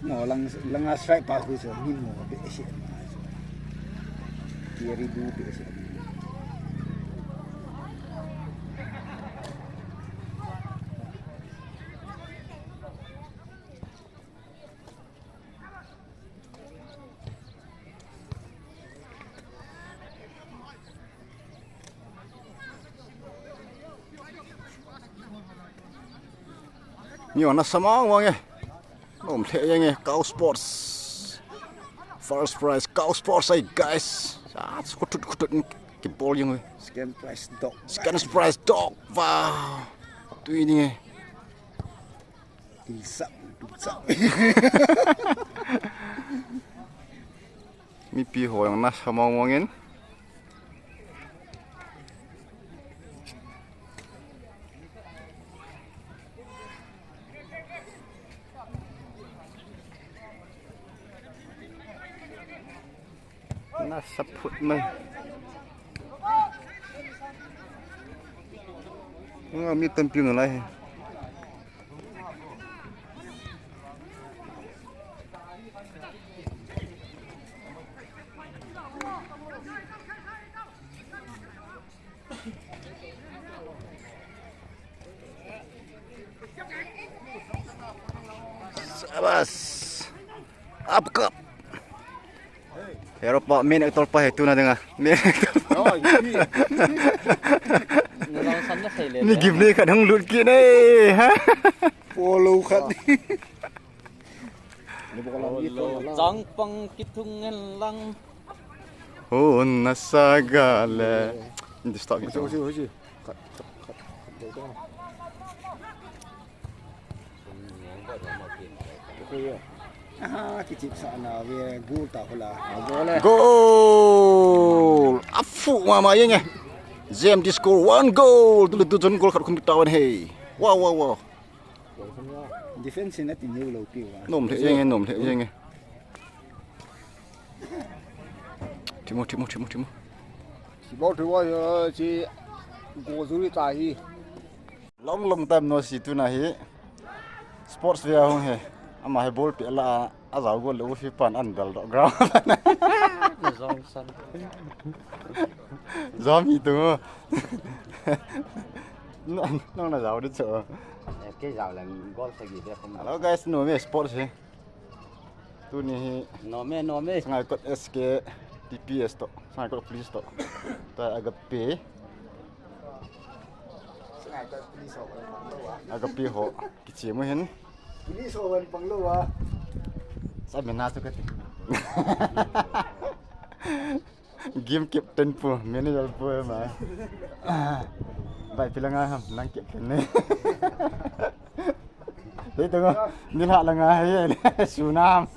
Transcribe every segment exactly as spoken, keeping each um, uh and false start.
No, lang, langa strike pa khu chu, ni mo behseh. Kiri du behseh. Ni ona samang wange. Nom lheh jenge, Kau Sports. First prize, Kau Sports ai, guys. Sa, khutut, khutut, kibol jeng. Second prize, dog. Second prize, dog. Wow. Tui ni nge. Tilsak, tilsak. Mipi ho jong na samang mongin. Na saphut mai. Nga mi tampi nalai he. Sabas. Up cup. Hero pa main actor pa he tuna dinga. Main actor. Oh, you see. Ni gim ne khat hung lut kit ne, ha? Polo khat. Changpang kithung ngen lang. Hon na saga le. Hindi stop ito. Husi, husi, husi. Cut, cut, cut, cut. Ah, kichip sa na ve goal ta hula. Ah, goal eh. Goal! Afu mama yenge. Jem di score one goal. Tule tu jon goal khat khum ta wan he. Wow, wow, wow. Defense na tin hiu lo piu. Nom lheh jenge, nom lheh jenge. Thimo, thimo, thimo, thimo. Si bol thimo, si go juri ta hi. Long, long time no see tuna hi. Sports ve ahung he. Ama hi ball pe la a jao go le u fi pan an bel do ground. Jong san. Jom hi tu. Nang na jao di cho. Ke jao le goal sagi de khum. Hello guys, no me sports hi. Tuni hi. Nome, nome. Sangaikot S K T P S to. Sangaikot Police to. Ta Agape. Sangaikot Police ho. Agape ho. Kichemu hin. Police ho wan pang lo wa. Sa mena tu kati. Game captain pu, manager pu ma. Bai pilanga ham, nang captain ne. Hei, tungo, nilha langa hei, sunam.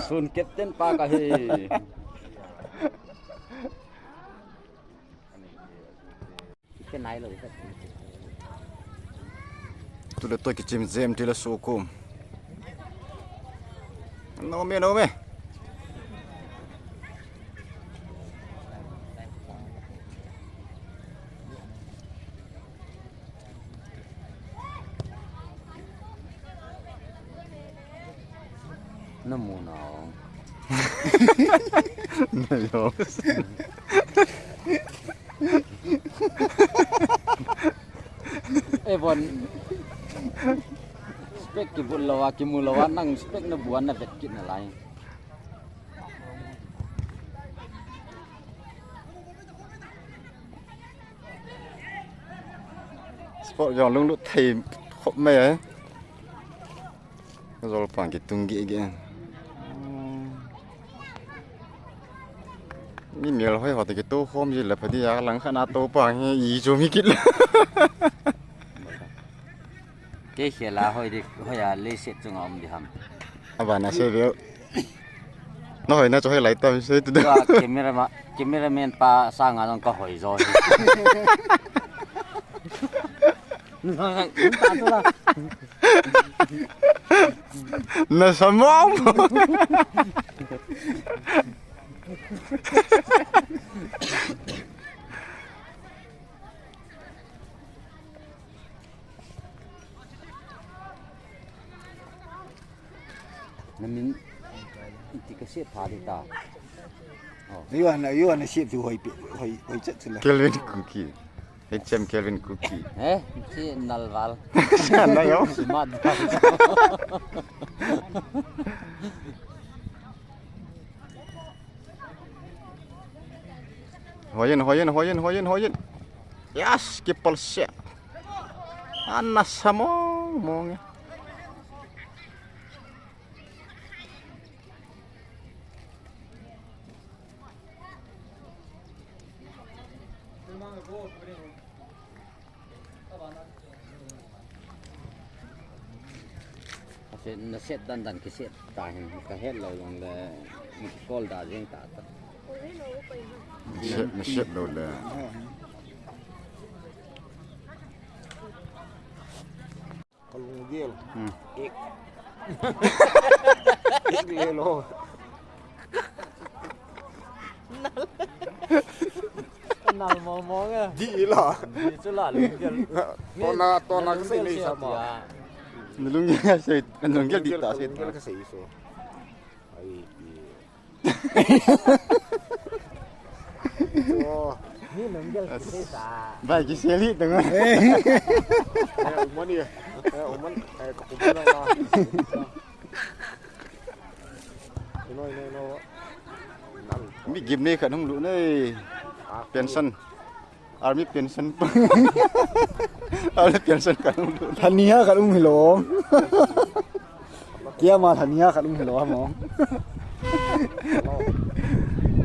Sun captain pa ka hi. Tule to kichim jem tile sukum. No me, no me. Na mu na ong. Na yo. E bon. Spec kibul lo a, kimu lo a, nang spec na buan na vet kit na lai. Sport jong lunglut thei khop mai e. Ka jol pang kitung gige. Mi mel hoi ho te kitu khom ji le phadi a lang khat na to pang hi i chu mi kit le. Kei khela hoi di, hoi a leiset chunga um di ham. Abana se veu. Na hoi na chu hoi lai tam se tu. Ka camera ma, cameraman pa sanga jong ka hoi jo hi. Na sa mong. Namin iti ka set pha di ta. Oh. You are, you are set to hoi pi, hoi, hoi chat sila. Kelvin Kuki. H M Kelvin Kuki. Eh, si Nalval. Nalval. Smart val. Hoiyin, hoiyin, hoiyin, hoiyin, hoiyin. Yes, kipal set. Ana samong, mong. Set, na set dan dan ki set ta hin, ka het lou jong le, call da jeng ta ta. Na set, na set lou le. Kalunggel. Hmm. Ik. Ik lelo. Nal. Nal mong mong a. Di ila. Di chu la lunggel. Tona, tona ka sei nei sa ma. Lunggel ka sei, lunggel di ta sei. Lunggel ka sei so. Ai, di. Ni lunggel kisei ta. Bai, kisei li tang. Eh, uman ni. Eh, uman, eh, ka uman na. Ino, ino, ino. Mi gimnei khat hung lut nei. Pension. Army pension. Army pension khat hung lut. Thania khat um hilou. Kia ma thania khat um hilou mo.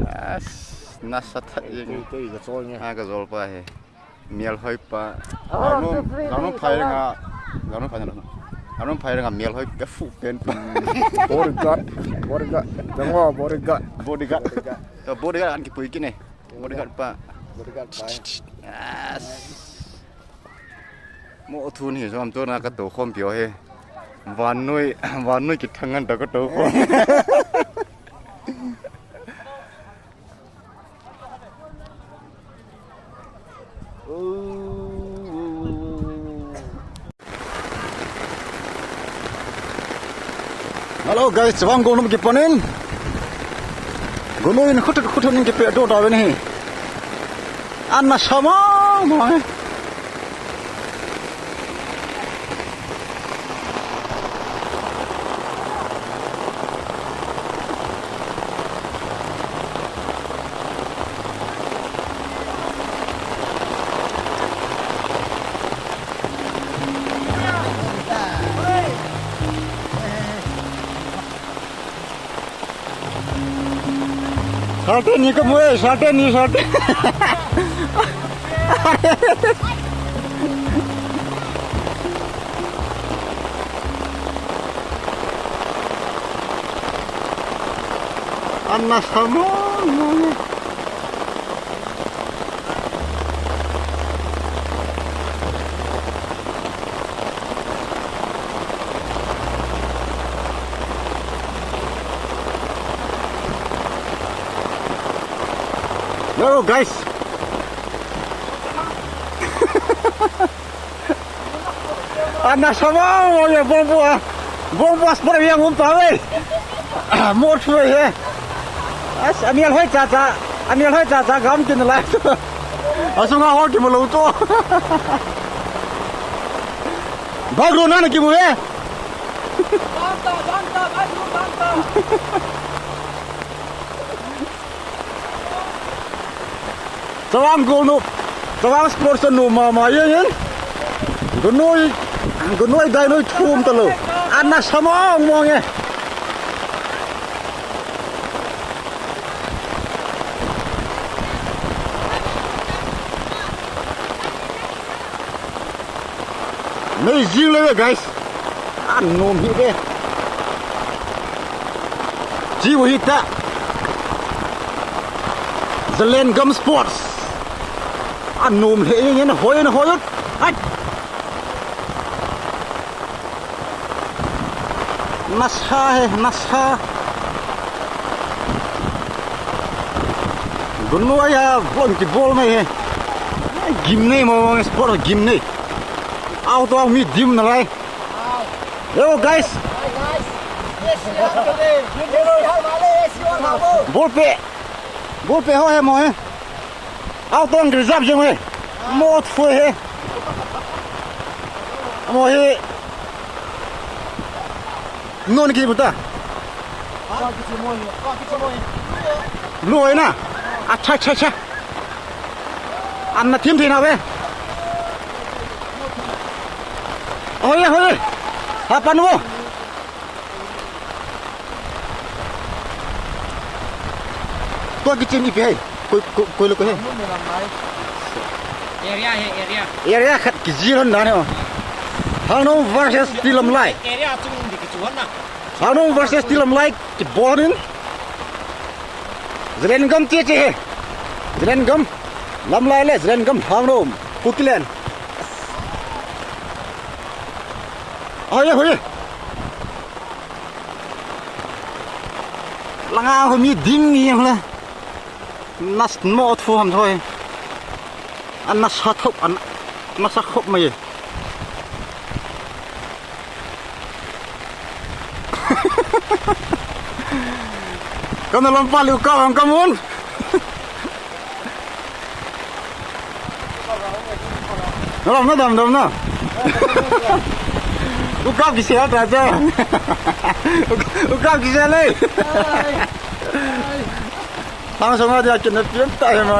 As, nasa that jeng. Tei, tei, ka chol nge. Ha, ka jol pa hi. Mial hoi pa. Ah, Ganom, referee, Ganom phai nga. Ganom phai nga. Ganom phai nga mial hoi ka fu pen pa. Bodyguard, bodyguard. Jango bodyguard. Bodyguard. Bodyguard. To bodyguard an kipui kine. Bodyguard pa. Bodyguard pa. Yes. Mo thun hi jom to na ka to khom pio he. Vannoi, vannoi kithangan ta ka to khom. Hello guys, chawang golnop kiponin. Golnop in khutut khutut in kipe do da ven hi. Anna sama mo. Salte ni ka mu e, salte ni, salte. Anna sama mo. Hello guys. Anna sama mo ya bongbu a. Bongbu a sport yang um pa we. Mo thu he. As, anial hoi cha cha. Anial hoi cha cha gam kin lai. Asunga ho ki mo lo to. Bagro na na ki mo he. Banta, banta, bagro, banta. Chawang golnop, chawang sports a nom mama jeng in. Golnoi, golnoi dainoi thum talou. Anna sama mong e. Amazing le guys. Anom hi ve. Chi u hi ta. Zalengam Sports. Anom le yen hoi na hoi. Ai. Nasa he, nasa. Golnoi a von kibol mai he. Gimnei mo, sport gimnei. Auto mi dim na lai. Yo guys. Ball peh. Ball peh ho he mo he. Out tong reserve jong he. Mo thui he. Mo he. Non ki buta. Blue hoina. Acha, acha, acha. Anna team thina ve. Hoye, hoye. Hapan wo. Tua kichen ipi hai. Koi, koi, koi lo koi hai. Area hai, area. Area khat kijil hon dan ho. Hangnom versus Tilamlai. Area chung di kichu hon na. Hangnom versus Tilamlai kibol in. Zalengam che che hai. Zalengam. Lamlai le Zalengam Hangnom. Putilen. Hoye, hoye. Langa ho mi ding ni le. Nas mo thu ham thoi. An nasa thop, an nasa khop mai. Kana lampa liu ka ang kamun. Dam na, dam, dam na. U kap kise ta cha. U kap kise le. Lhang sunga dia kidnap piam ta he ma.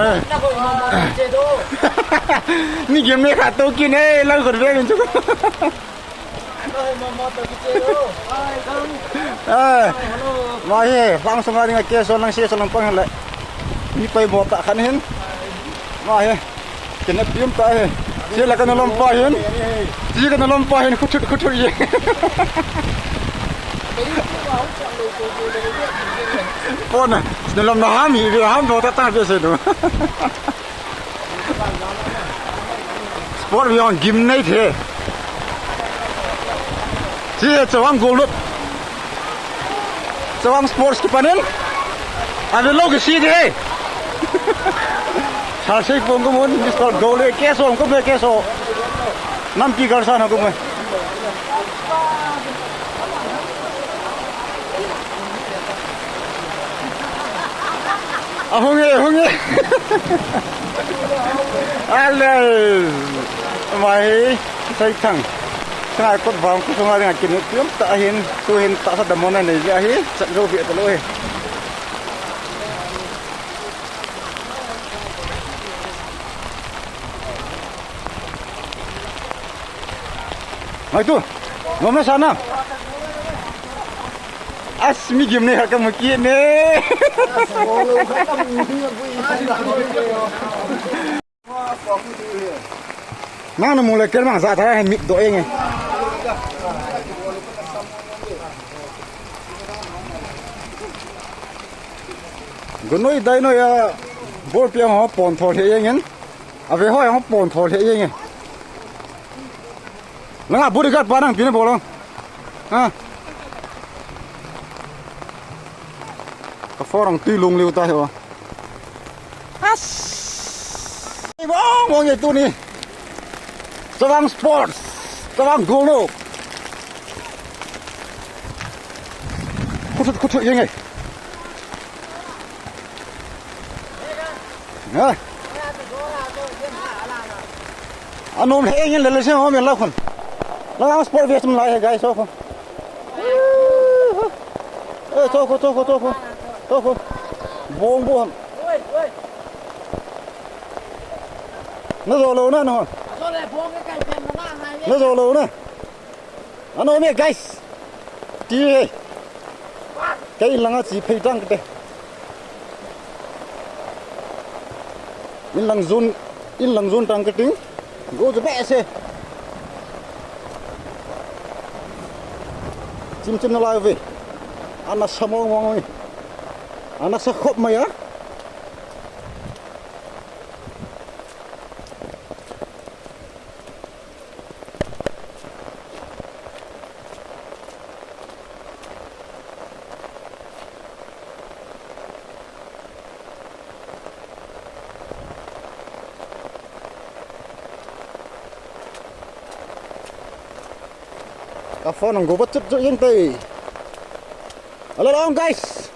Mi game ne khat to kin he, lang khut ve min chu. Eh, ma he, lhang sunga dinga ke so lang se so lang pang le. Mi pai mo ta khan hin. Ma he, kidnap piam ta he. Se la kana lampa hin. Se kana lampa hin, khuthut, khuthut ye. Pona, na lam na ham hi, ham do ta ta be se do. Sport vi ong gim nei the. Si he chawang gol lut. Chawang sports kipanin. Ave lo ke si de. Sa sei pong ko mun, Mister Gol le ke so ko be ke so. Nampi gar sa na ko mun. Ahung e, ahung e. Ale. Mai, sai thang. Sai kot bang ko sunga ring a kin piam ta hin, tu hin ta sa damona nei ja hi, chat ro bi ta lo hi. Mai tu, nom na sa na. As mi gim ne ha ka mu ki ne. Nang na mu le ker mang za ta hai mit do eng e. Gunoi dai noi a bol pi ang ho pon thol he eng in. Ave ho ang ho pon thol he eng e. Langa bodyguard pa nang pina bolong. Ha. Ka phone ang tui lung liu ta he o. As. Wang wang e tuni. Chawang Sports. Chawang Gol no. Khuthut khuthut eng e. Ha. Anom he eng le le se ho me la khun. La sport vest lai he guys ho khun. Eh, toko, toko, toko. Toko. Bong, bong. Na zo lo na, na hon. Na zo lo na. Ano me, guys. Ti he. Kei langa chi phei tang te. In lang zun, in lang zun tang ka ting. Go to base. Chim chim na lai ve. Ana sa mong mong. Ana sa khop mai a. Ka phone ang go bat chut chut yen tai. Hello, guys.